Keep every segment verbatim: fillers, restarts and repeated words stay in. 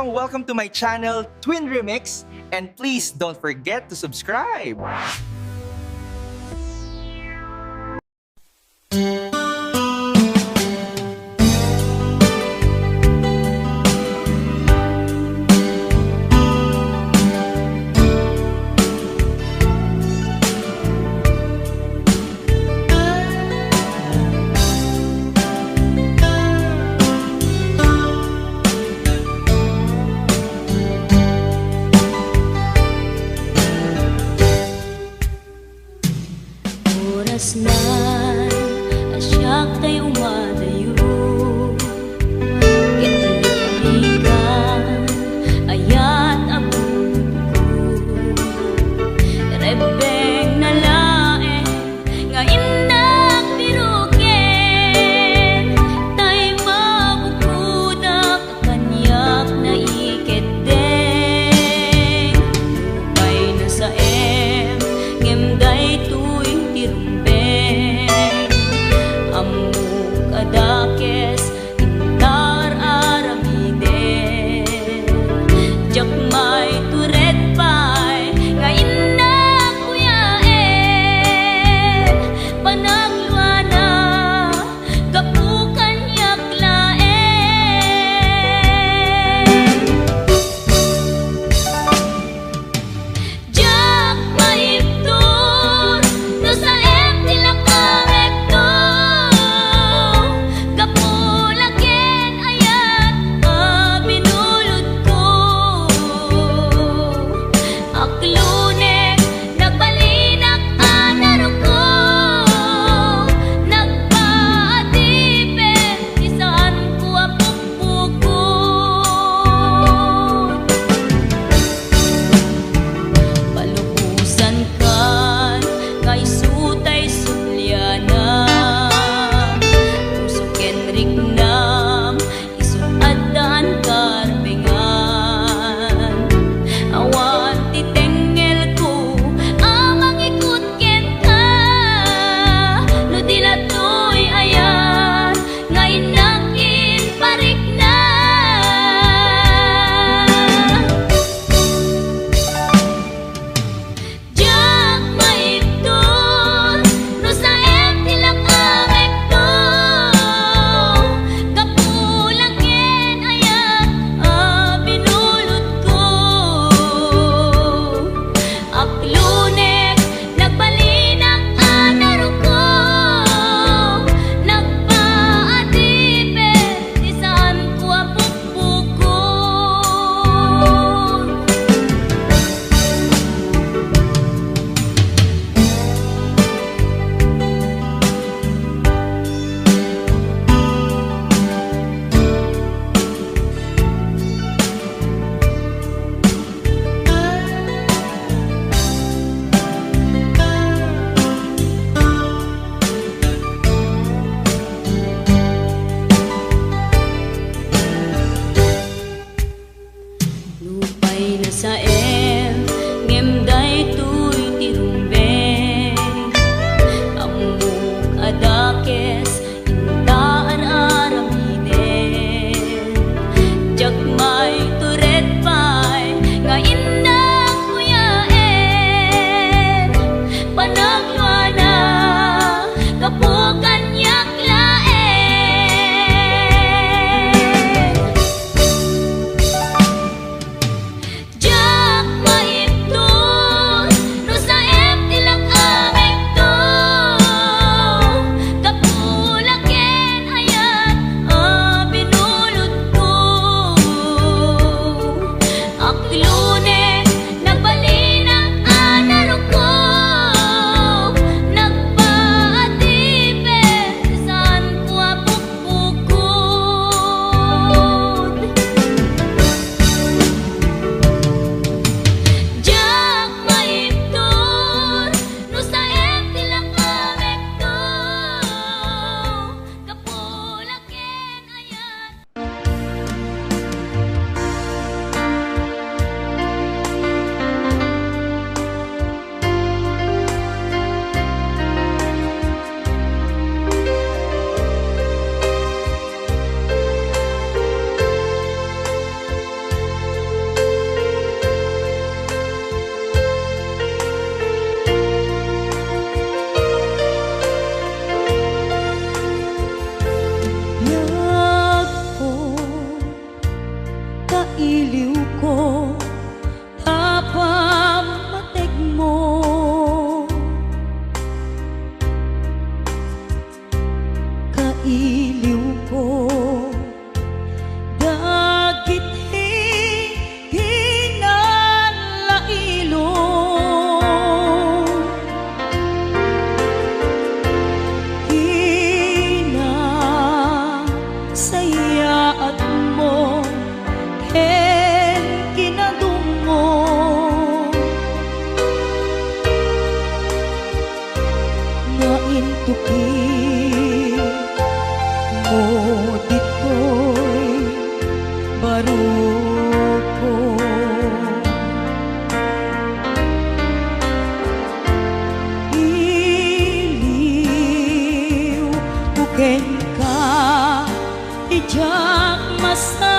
Welcome to my channel, Twin Remix, and please don't forget to subscribe. Oras na a siak tay umadayo. Ket liklikan, ayat a buko. Rebbengna laeng nga innak biroken, tay mabukodak kaniak naikeddeng. Nupay nasaem, ngem daytoy ti rumbeng. Ammok a dakes, intar aramiden. Diak maitured pay nga innak kuyaen. Panagluana, gapu kaniak laeng. Diak maibtur no saem ti lakamekto. Gapu la ken ayat a binulodko. Aklonek, nagbalinak a naruko. Nagpaadipen ti saanko a pukpukot. Palubosankan nga isu tay subliana. Puso ken riknam, isu addaan karbengan. Awan ti tengngelko a mangikut kenka, no di la toy ayat nga innak imparikna. Diak maibtur no saem ti lakamekto. Gapu la ken ayat a binulodko. Aklonek, nagbalinak a naruko. Nagpaadipen ti saanko a pukpukot. Nupay nasaem, ngem daytoy ti rumbeng. Ammok a dakes, inta ar-aramiden. Diak maitured pay nga innak kuyaen. Panagluana, gapu kaniak laeng. Diak Iliwko ta pammategmo, kailiwko dagiti kinalailo. Kinasayaatmo ken kinadummo nga intukitmo ditoy barukko. Iliwko kenka, diak masarkedan.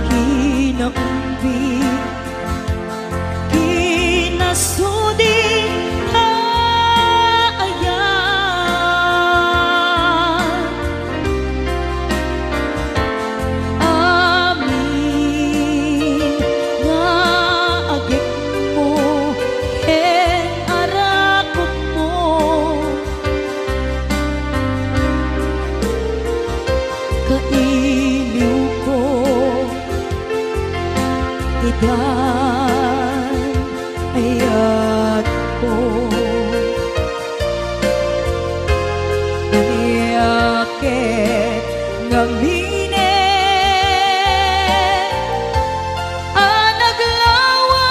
Kinaumbi, kinasudi, kaayat. Amin nga agikmo ken arakupmo, kailiwko, idan ayatko. Ania ket ngamin a naglawa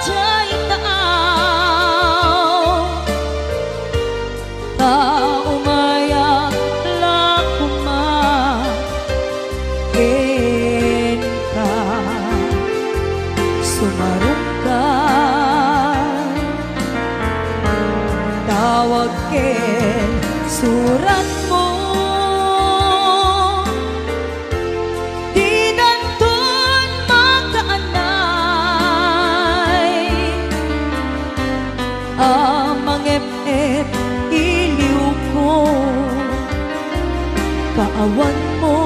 diay taaw, ta umayak la koma kenka. Sumarungka, tawag ken suratmo, didanton makaanay a mangep-ep iliwko. Kaawanmo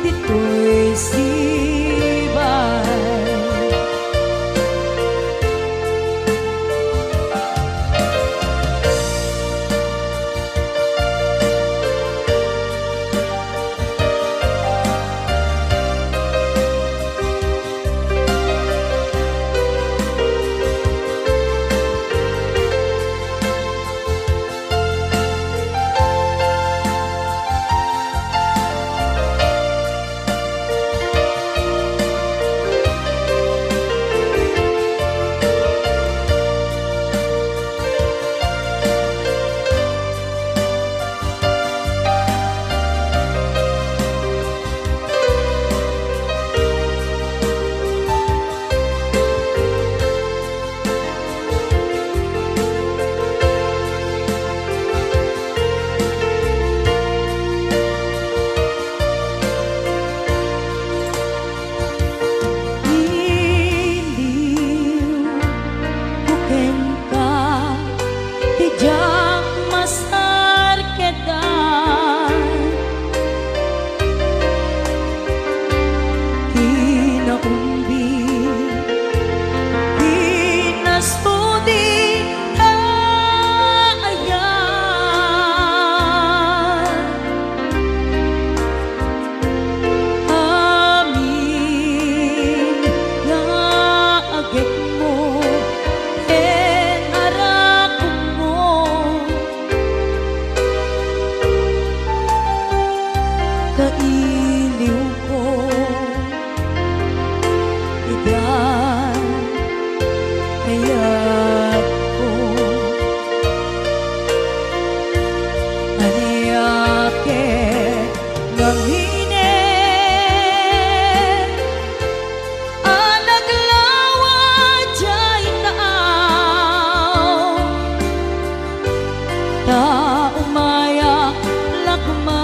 ditoy sibay. Iliwko kenka, ti diak masarkedan. Kinaumbi, kinasudi, kaayat. Amin nga agekmo ken arakupmo, kailiwko, idan ayatko. Ania ket ngamin a naglawa diay taaw, ta umayak la koma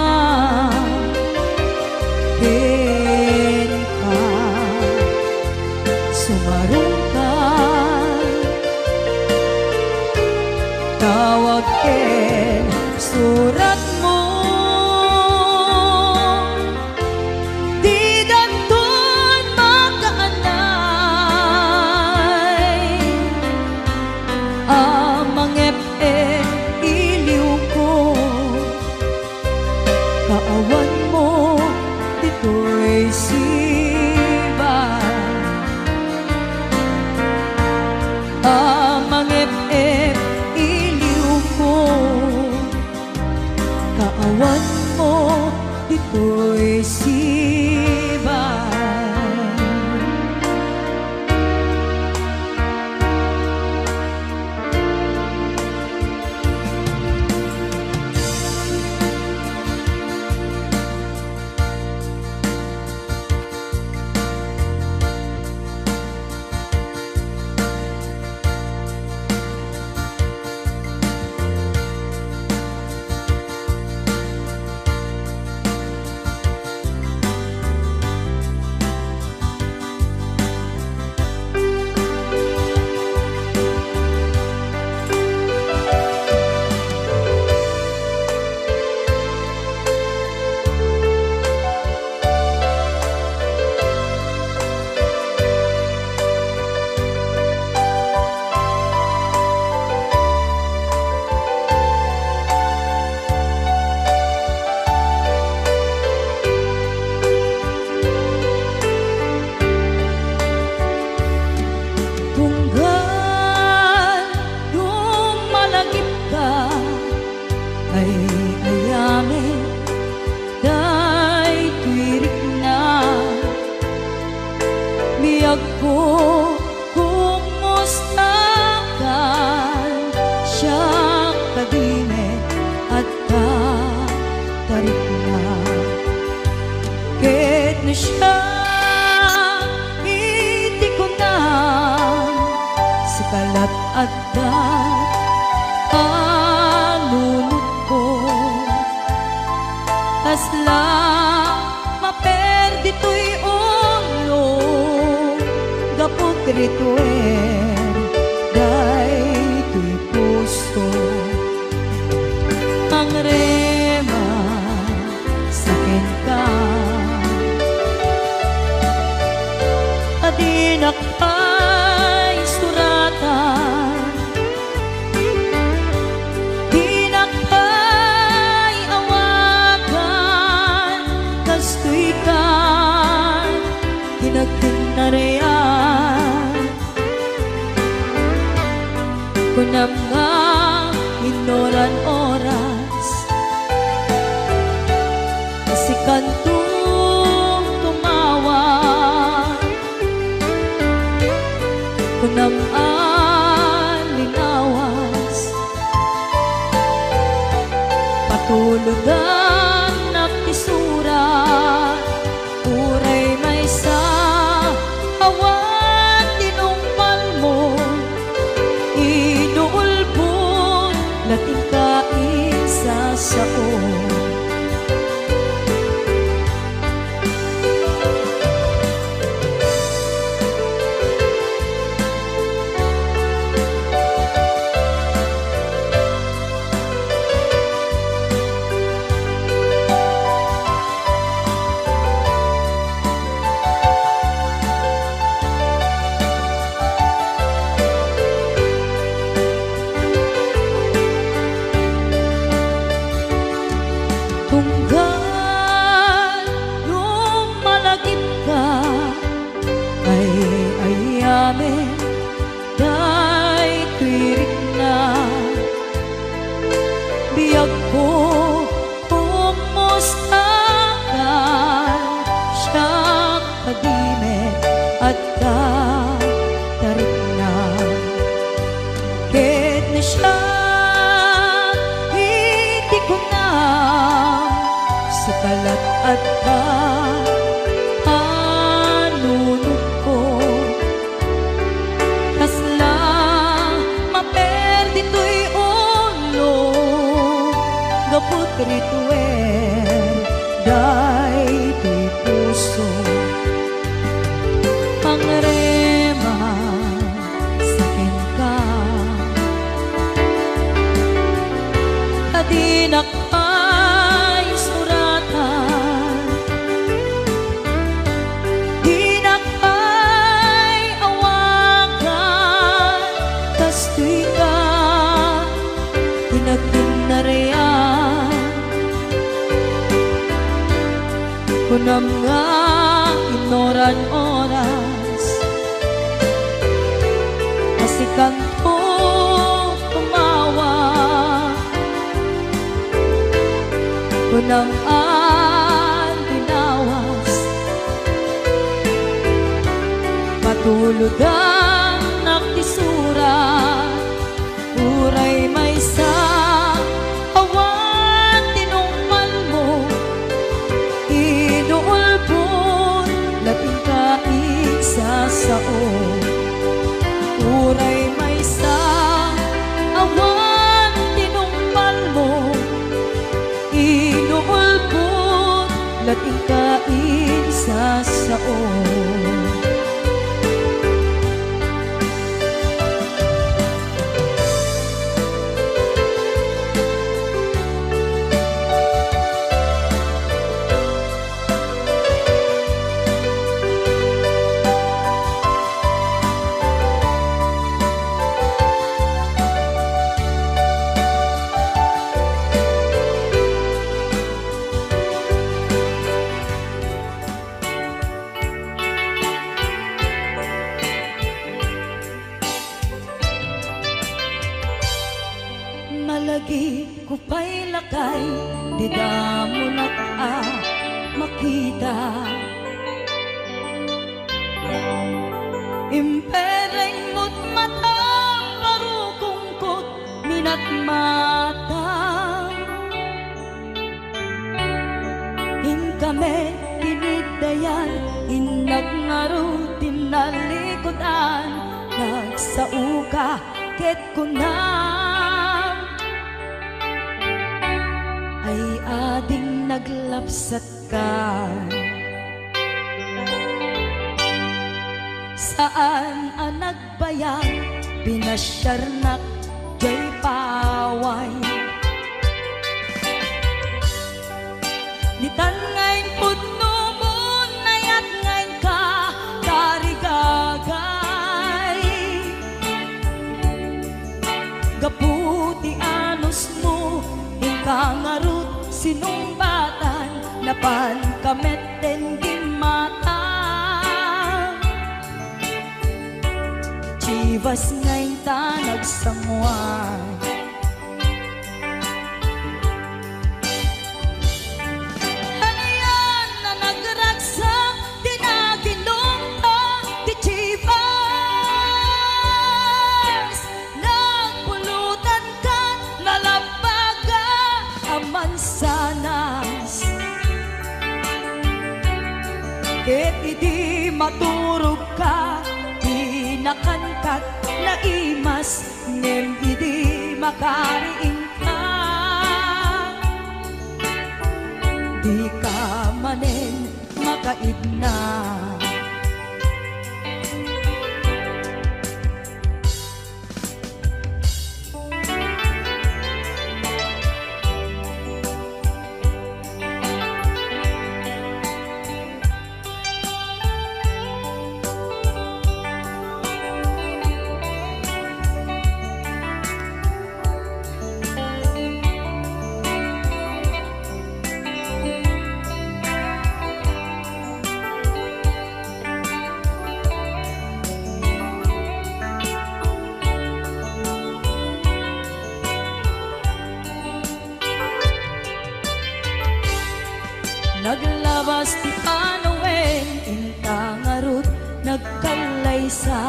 Kaawanmo ditoy siba a mangep-ep iliwko. Kaawanmo ditoy siba. Tunggal dumalagipka, ay-ayamen daytoy rikna. Biagko, kumustakan, siak kadi met adda ta rikna. Ket no siak iti kunam, sika lat adda panunotko. Kasla maper ditoy ulo, gapu ti rituer daytoy puso. Mangrema sa kenka, a dinak pay suratan, dinak pay awagan, kastoy kan ti nagtinnarian. Kunam nga innuran oras, sikanto tumawag. Kunam a linawas, patulodannak ti surat. Uray maysa, awan ti nungpalmo, iduulbod, latingka insasao. Tunggal lumalagipka, ay-ayamen daytoy rikna. Biagko, kumustakan, siak kadi met adda ta rikna. Ket no siak iti kunam, sika lat adda panunotko. Kasla maper ditoy ulo, gapu ti rituer daytoy puso. Pangrema sa kenka, a dinak pay suratan, dinak pay awagan, kastoy ka ti nagtinnarian. Kunam nga innuran oras, a sikanto tumawa. Kunam a linawas, patulodnak ti surat. Uray maysa, awan tinungpalmo, inuulbod, laeng ka insasao. Uray maysa, awan tinungpalmo, inuulbod, laeng ka insasao. Malagipko pay lakay ti damonak a makita. Impereng met matam, barukongkot minatmata. Inka met tiniddayan, innak ngarud ti nalikudan, nagsaoka ket kunam, ay ading naglapsatka. Saan a nagbayag, pinasiarnak jay paway. Ditan nga impudnomon, nayat nga inka tarigagay. Gapu ti anusmo, inka ngarud sinungbatan, napanka metten gimmata. Chivas nga inta nagsanguan. Anian a nagragsak ti naginumta ti Chivas. Nagpulutanka, nalabbaga a mansanas. Ket idi maturogka, di nakankat naimas, ngem idi makariingka, dika manen makaidna. Naglabas ti panawen, inta ngarud nagkallaysa.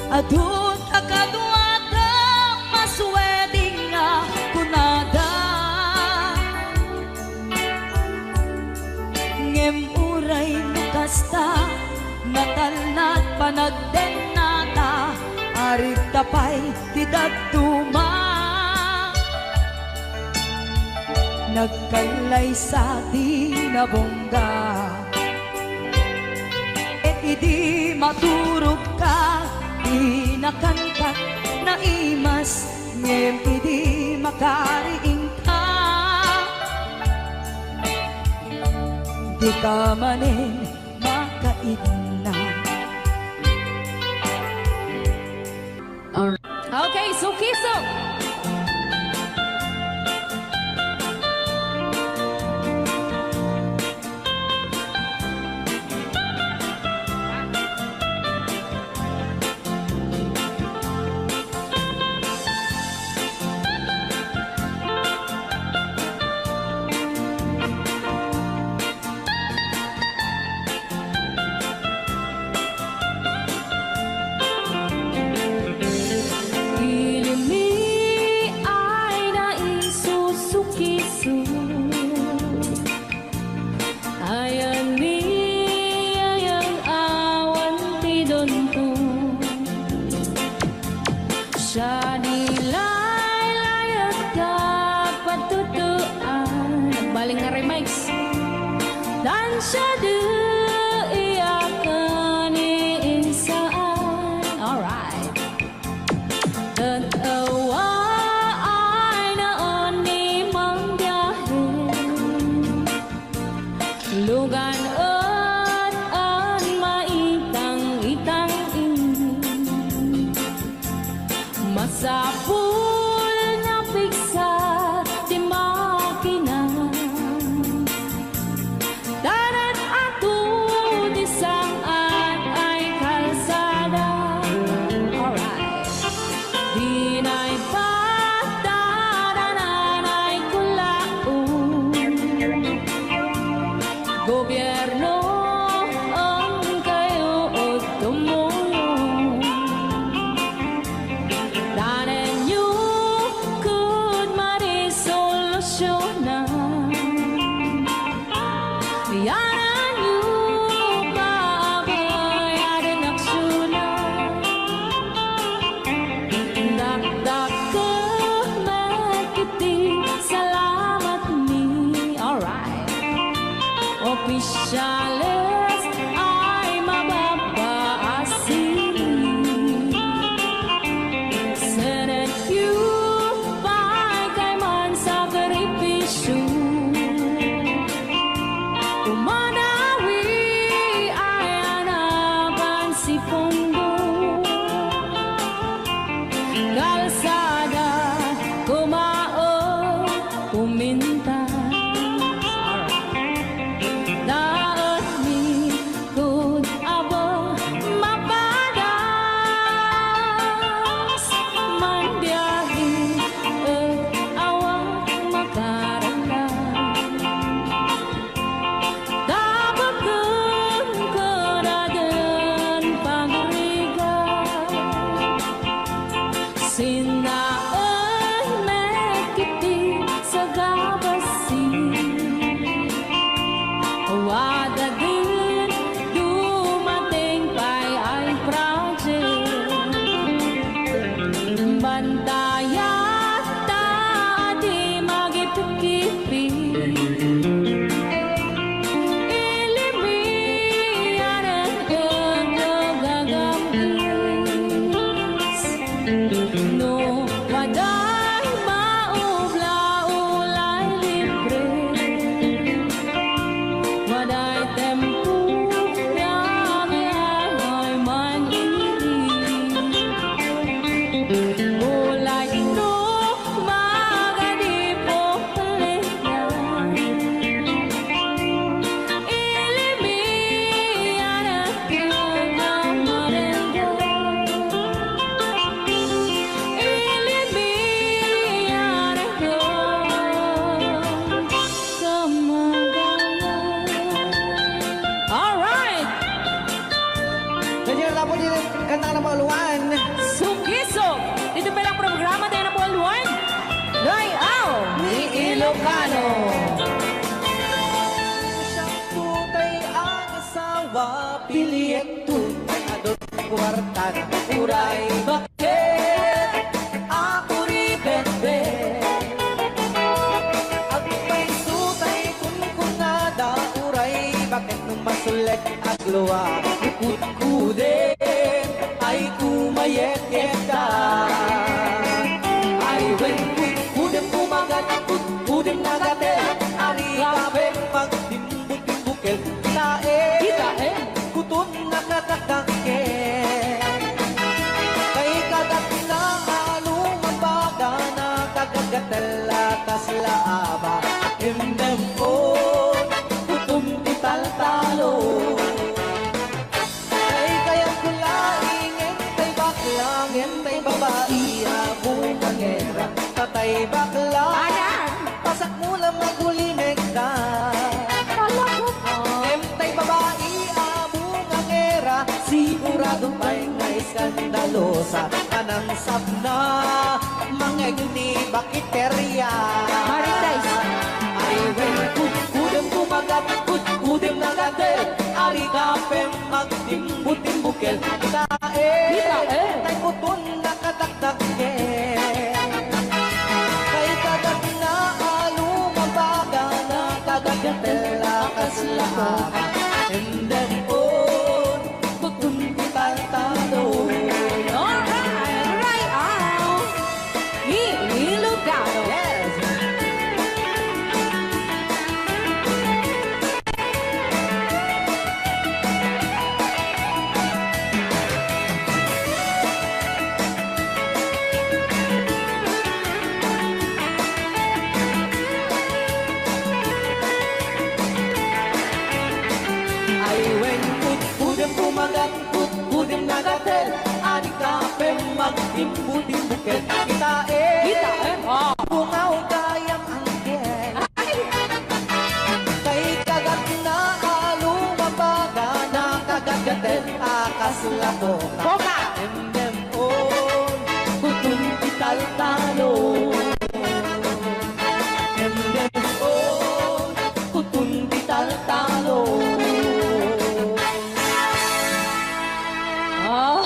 Adu ta kaduada, mas wedding nga kunada. Ngem uray no kasta, natalna ti panagdennata, arigta pay ti dadduma. Nagkallaysa ti nabungga. Ket idi maturogka, di nakankat naimas, ngem idi makariingka, dika manen makaidna. Alright. Okay, Sukiso. Kisu. Ayan ni ayang awan ti dunto. Siya di laylayet ka patutuan. Nagbaling nga remix. Tan siya di iyakan ni insaan. Alright. Ket awa ay naon ni mangbiahe. Lugan et an maitang-itang ini. Masapul nga pigsa ti makina. Darat ato ti sang-at ay kalsada. Alright. Dinay patadanan ay kulaon. Gobierno, ang kayo o tumulong. Danenyo kud marisolusyona. Yananyo pa abayaden aksiyona. Dakdakkel met iti salamat mi. Alright. Opisyales ay mababa a siring. Senatyo pay kayman sakripisyo. Umadawi ay anapan si Pondo. Kalsada, kumaon, pumintas. Alright. Daot mi kud abo mapadas, manbiahe et awan makararag. Tabaken ket aden pagrigat. Sinaen met iti sagabasi. Wada din dumateng pay ay project. Bantayat ta adi magipikipik. Ilimi anen ket gagam-is. No waday maubla ulay libre. Waday tempo, biabiahay man iri. Ulay no magadi po Alright! Kanya na po din kanta na paluan. Sukiso! Dito pa lang programa tayo na paluan. Layaw ni Ilocano. Siyam tutay ang asawa, piliyek tutay adun kuwartana. Uray baket ako ri betbet. Agpaysutay kunkunada, uray baket no masulek aglua. Kudkuden ay kumayekyekda. Ay wen, kudkuden kumagan, kudkuden nagatel. Ari kape magtimbuktimbuk. Kel kitaen. Kitaen. Kuton nakadakdakkel. Kay kadatna a lumambaga, nakagagatel a kasla a ba. Endem ko, kuton ti taltalo. Kay kayatko laeng, ngem tay bakla, ngem tay babai a bungangera. Tatay bakla. Ayan. Pasakmo la magulimekda. Talaga ka? Ngem tay babai a bungangera, sigurado pay nga iskandalosa. Anansapna, mangegni bakiteria. Maritay, Arika pem magtimbo-timbokel, kita, eh. Kita, eh. Tay kuton nakadakdakkel. Kay kagat na alumabaga, nakagagatel a kasla. And then, oh, kuton ti taltalo. Alright, right out. Ni Ilocano. Yes. Ay, wen, kudkudem kumagat, kudkudem nagatel, arika pem magtimbo-timbokel. Kita, eh. Kita, eh. Ah. Bungaw gayam angkel. Ay. Kay kagat na alumabaga, nakagagatel a kasla koka. Koka. Em, em, oh, kuton ti taltalo. Em, em, oh, kuton ti taltalo. Ah.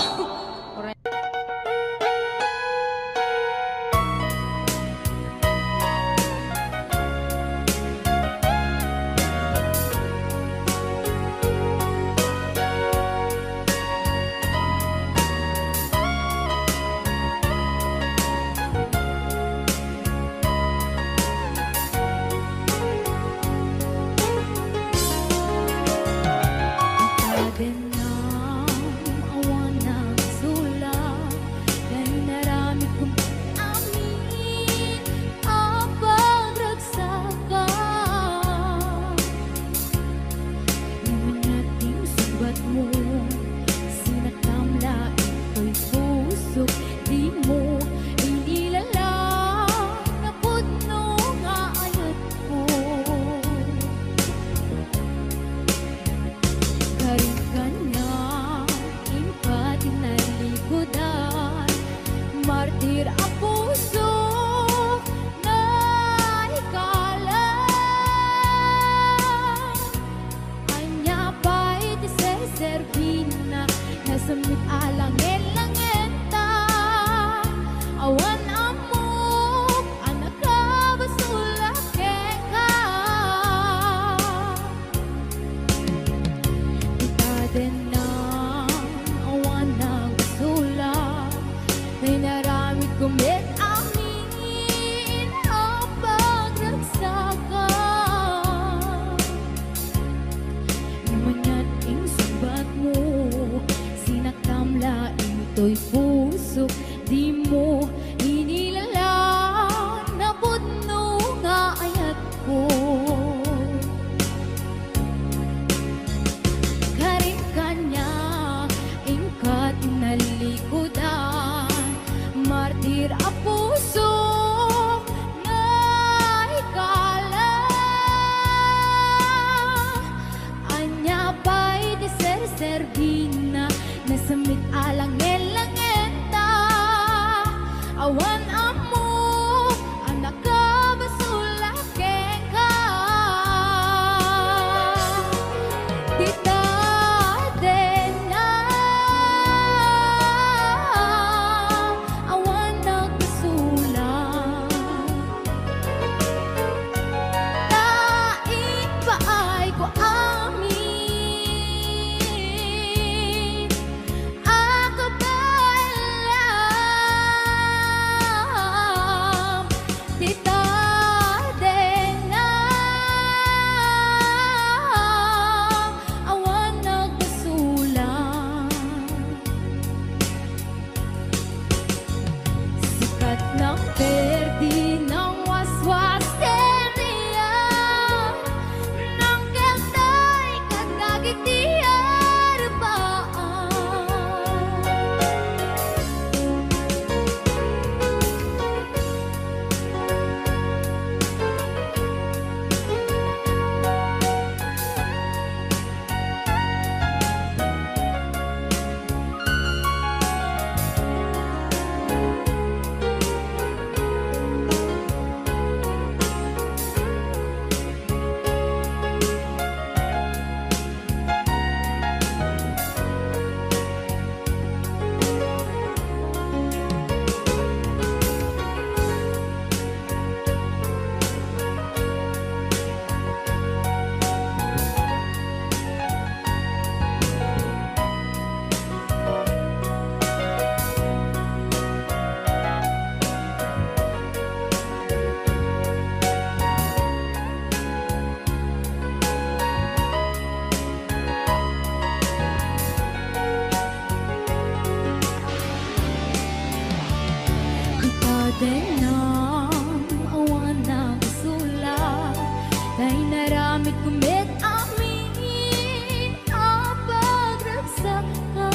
Met amin a pagragsakan,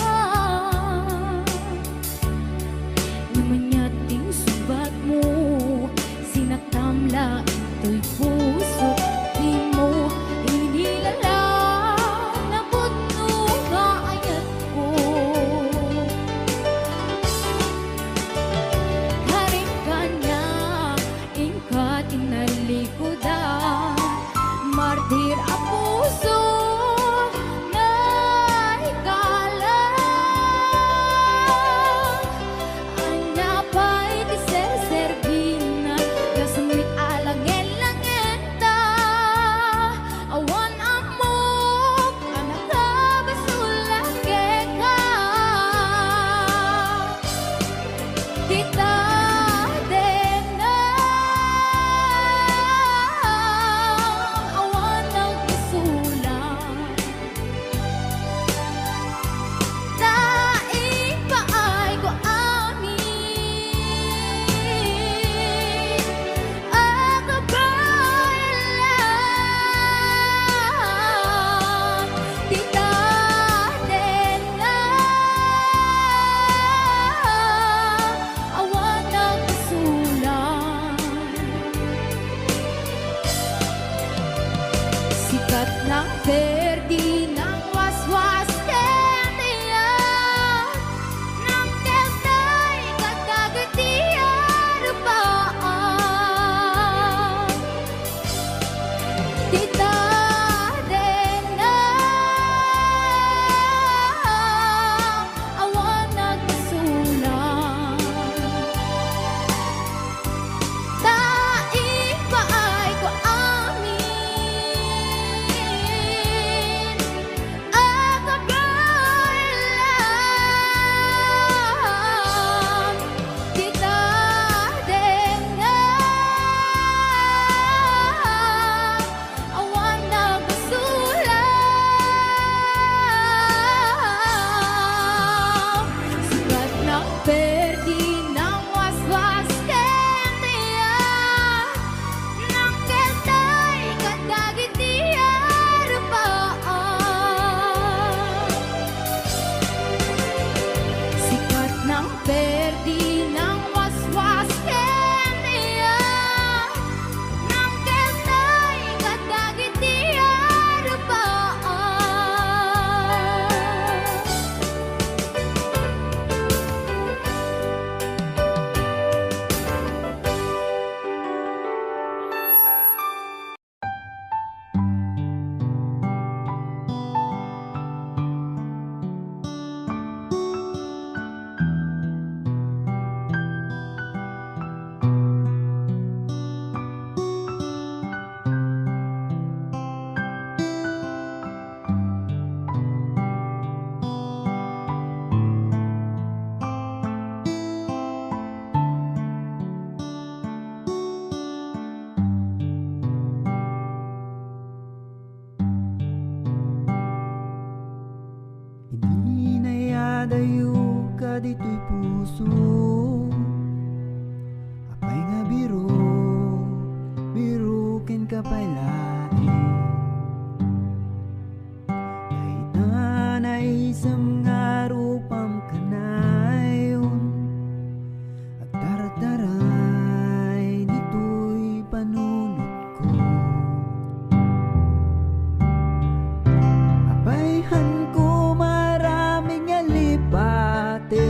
no maniat ti sungbatmo, sinaktam la intoy puso, dimo inilalang napudno nga ayatko. Karing kaniak, inka ti nalikudan, martir a puso nga ikalang. Ania pay ti serserbina, gasu met a langen-langenta, awan ammok a nakabasol kenka. Ti tadengngem, awan nagbasolak. Ta ipaayko amin a kabaelam. Ti tadengngem, awan nagbasolak. Sikat nang perdi, nang waswas ken riak, nang keltay kadagiti arupaan. Ti tadengngem, awan nagbasolak. Ta ipaayko amin a kabaelam. Ti tadengngem, awan nagbasolak. Sikat nang perdi, nang waswas ken riak, nang keltay kadagiti arupaan. Sikat nang perdi, nang waswas ken riak, nang keltay kadagiti arupaan. Idi nayadayo ka ditoy puso, apay nga biro, biro kenka pay laeng. Dayta naisem nga rupam kanayon, agtartaray ditoy panunotko. Apay, haanko maaramid nga lipaten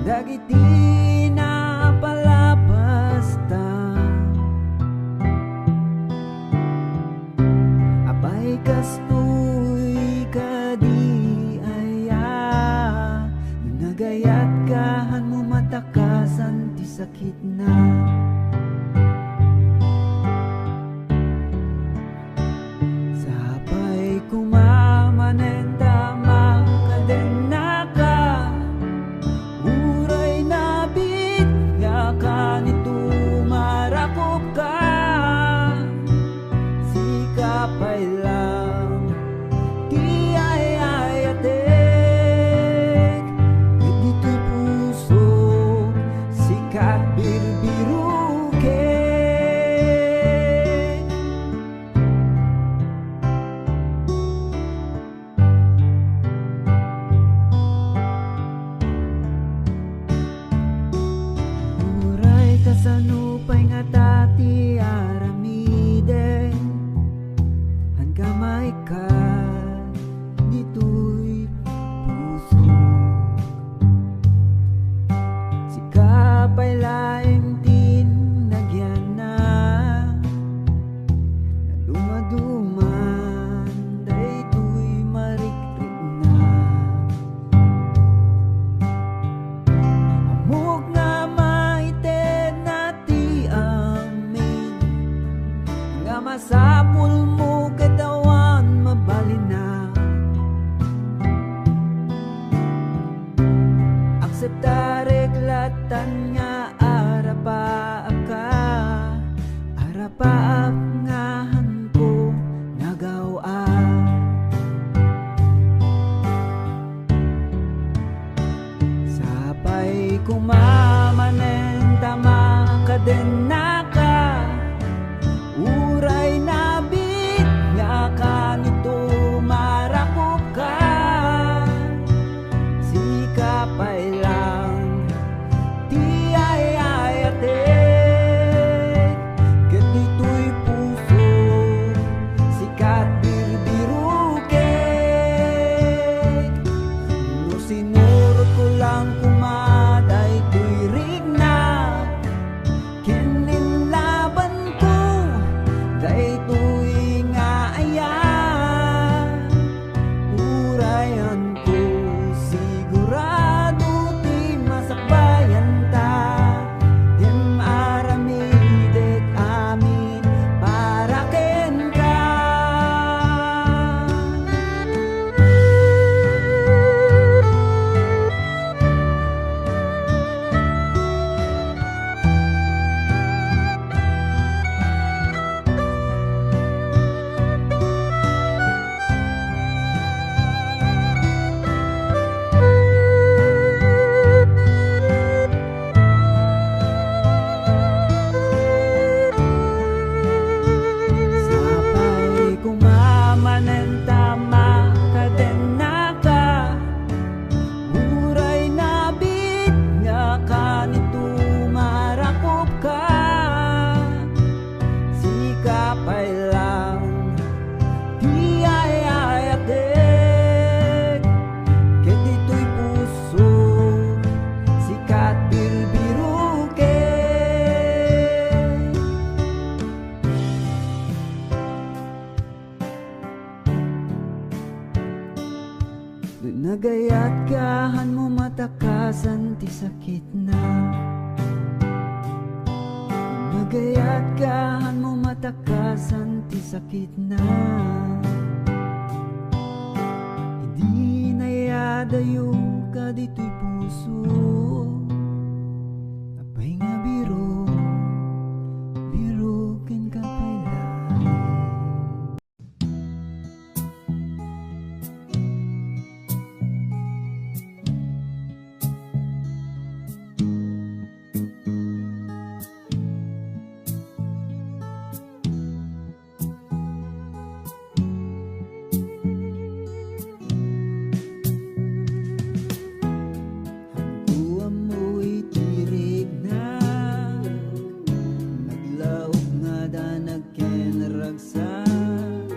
dagiti napalabasta. Apay, kastoy kadi aya? No nagayat ka, haanmo matakasan ti sakitna. Sapay koma manen ta makadennaka, uray nabitngaka, ni tumarakopka, sika pay lang Nagayat ka, hanmo matakasan ti sakitna. Nagayat ka, hanmo matakasan ti sakitna. Idi nayadayo ka ditoy puso, apay nga biro, biro kenka pay laeng. Hanko ammoy ti riknak, naglaok nga danag ken ragsak.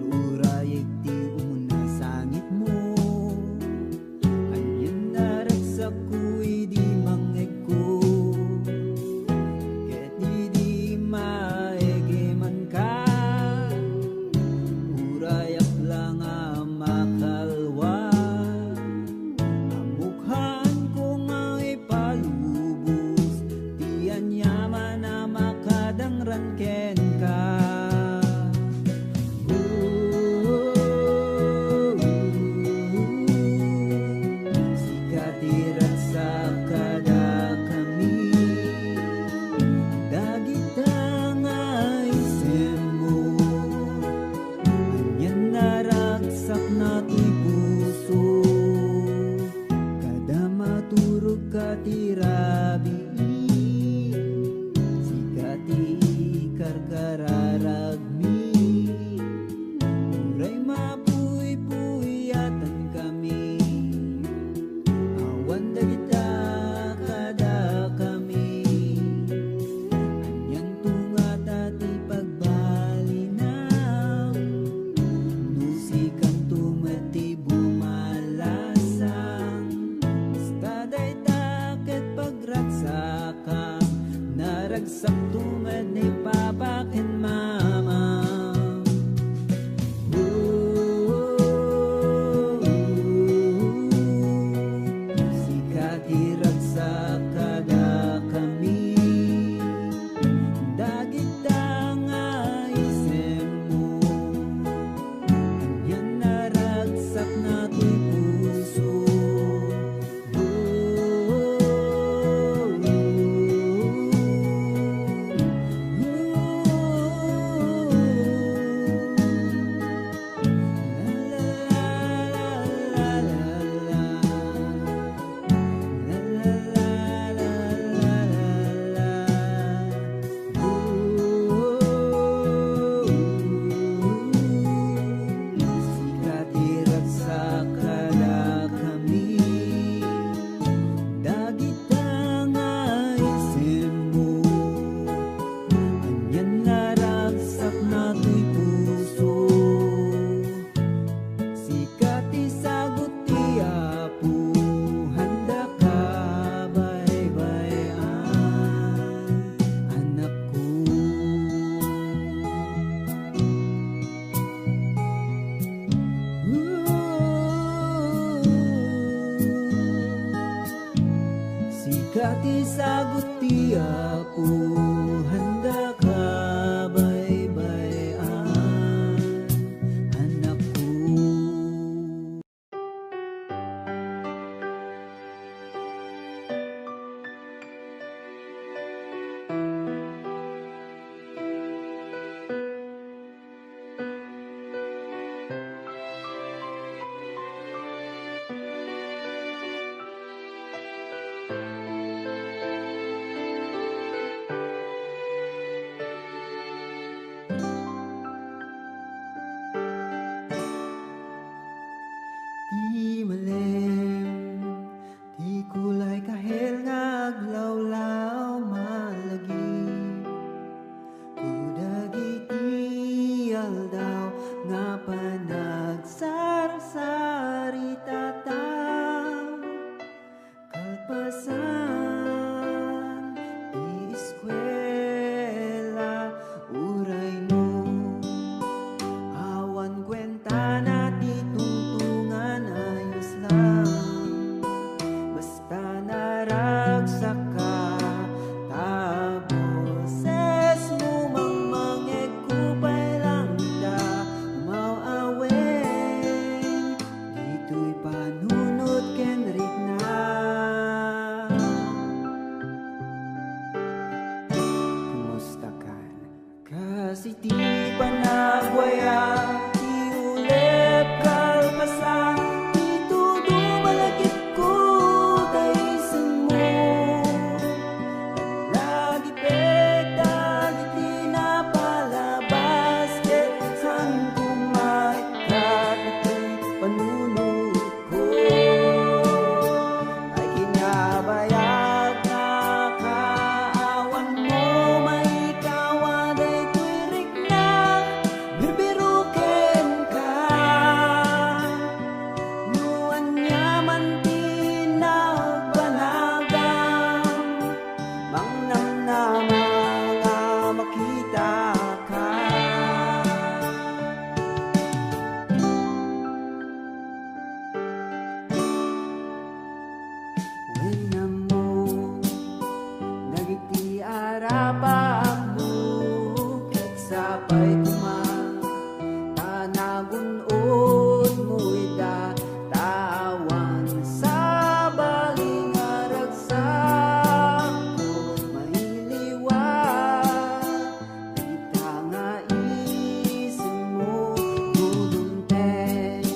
Ur-urayek ti umuna sangitmo, anian a ragsakko idi mangngegko, ket idi maegemanka, urayak la nga makalwa. Ammok haanko nga ipalubos ti aniaman a makadangran kenka. Sika ti ragsak kadakami, dagita nga isemmo, anian a ragsakna toy puso. Kada maturogka ti rabii, sika ti ikarkararagmi. Uray mapuypuyatankami, awan dagita kadakami. Anianto ngata ti pagbalina, no sikanto met ti bumalasang? Basta dayta ket pagragsakam, naragsakto met ni Papa ken Mama. Sika ti ragsak kadakami, dagita nga isemmo, anian a ragsakna toy puso. Siti panagwaya ti ulep kalpasan, itudo malagipko ta isenmo. Lagipek dagiti napalabas ket saan koma ikkat iti panunot ko. Ay kinabayag nga kaawanmo, maikawa daytoy riknak, birbiro kenka. No ania man ti nagbanagam, mangnamnama nga makitaka. Wen ammo dagiti arapakmo, ket sapay koma ta nagun-odmo ida, ta awan sabali nga ragsakko mailiwa. Ita nga isenmo, gulongteng,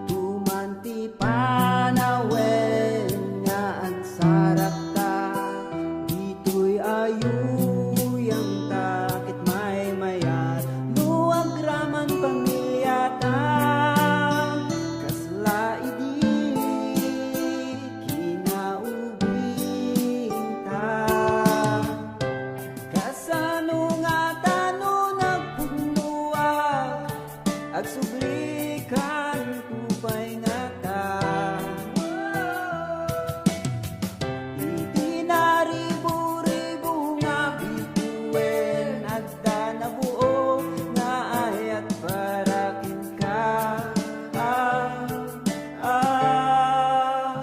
tuman ti panawen nga agsarakta, ditoy ayuyangta ket maymayat no agraman pamiliata, kasla idi kinaubingta. Kasano ngata no nagpudnoak, agsublikanto pay ngata? Iti naribu-ribu nga bituwen, adda nabuo nga ayat para kenka. Ah, ah.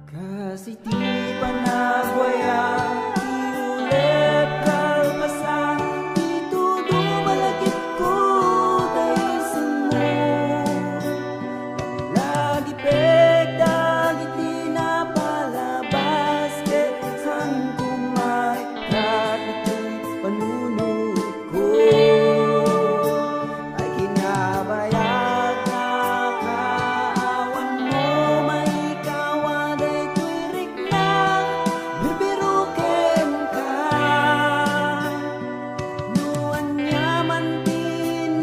Kas iti panagwaya ti ulep kalpasan, itudo malagipko ta isenmo. Lagipek dagiti napalabas ket saan koma ikkat iti panunotko. Ay kinabayag nga kaawanmo, maikawa daytoy riknak, birbiro kenka. No ania man ti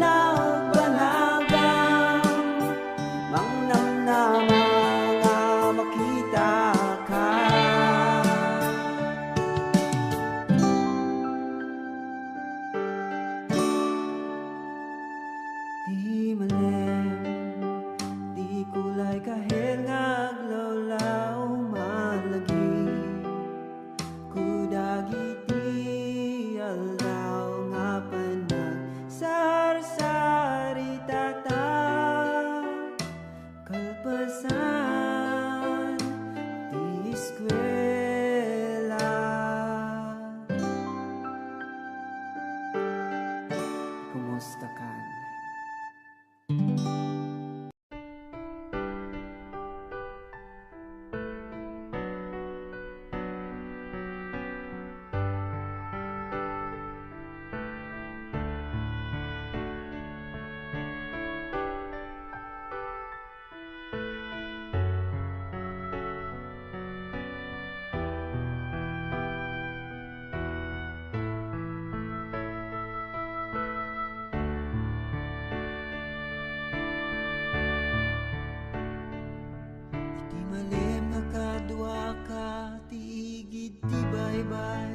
nagbanagam, mangnamnama nga makitaka. Ti malem, ti kulay kahel nga aglawlaw, malagip kadagiti aldaw nga panagsarsarita ta kalpasan ti eskuela. Kumusta kan? Iti malem nga kaduaka ti igid ti baybay,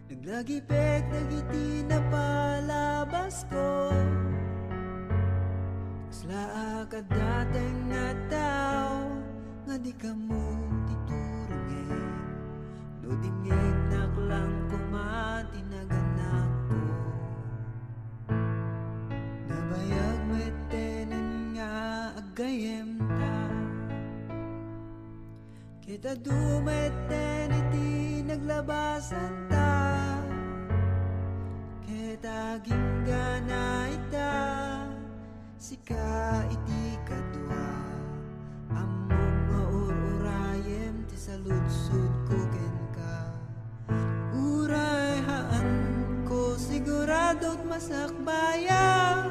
naglagipek dagiti napalabasko. Kasla a kadateng nga tao nga di kammo ti turongem, no dingngegnak lang koma ti naganakko. Nabayag metten nga aggayyemta. Ket adu metten iti naglabasanta, ket aginggana ita, sika iti kadua. Ammom nga ur-urayem ti saludsodko kenka. Uray haan ko Adut masakbayan.